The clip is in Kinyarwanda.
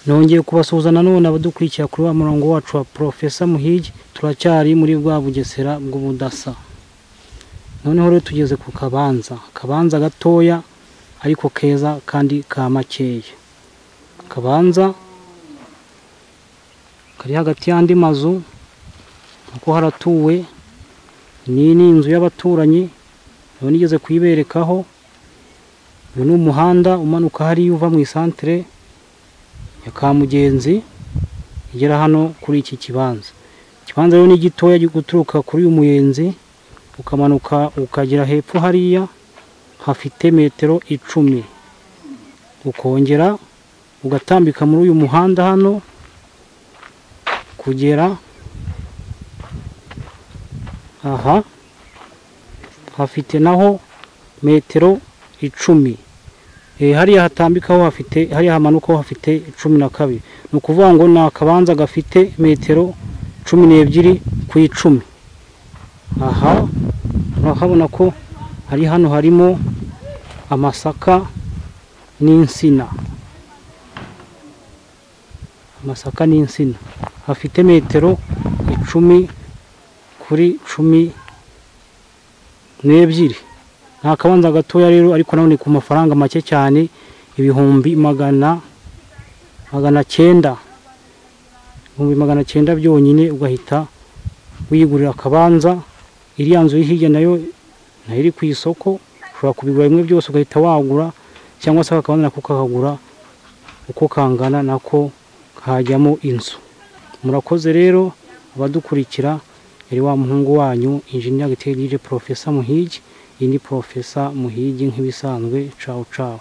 Nongeye kubasuhuza nanone abadukurikira kuri wa murongo wacu wa Profesa Muhigi. Turacyari muri bwa Bugesera bw'ubudasa. Noneho rero tugeze ku kabanza, akabanza gatoya ariko keza kandi ka makeya. Akabanza kari hagati y'andi mazu, kuko haratuwe. Ni inzu y'abaturanyi, nayo nigeze kuyiberekaho. Uyu ni umuhanda umanuka hariya uva mu isantere ya Kamugenzi igera hano kuri iki kibanza. Ikibanza rero ni gitoya guturuka kuri uyu muyenzi ukamanuka ukagera hepfo hariya hafite metero 10, ukongera ugatambika muri uyu muhanda hano kugera aha hafite naho metero 10. Hariya hatambikaho hafite, hariya hamanukaho hafite 12. Ni ukuvuga ngo ni akabanza gafite metero 12 ku 10. Aha urahabona ko hari hano harimo amasaka n'insina, amasaka n'insina. Hafite metero 10 kuri 12. Nta kabanza gatoya rero, ariko none ku mafaranga make cyane, ibihumbi magana cyenda, 900,000 byonyine ugahita wiyigurira akabanza. Iriya nzu hirya nayo iri ku isoko, ushobora kubigura bimwe byose ugahita wagura, cyangwa se akabanza nako kakagura uko kangana nako kajyamo inzu. Murakoze rero abadukurikira. Yari wa muhungu wanyu Engineer Giteye Profesa Muhigi. Iyi ni Profesa Muhigi nk'ibisanzwe. Ciao ciao.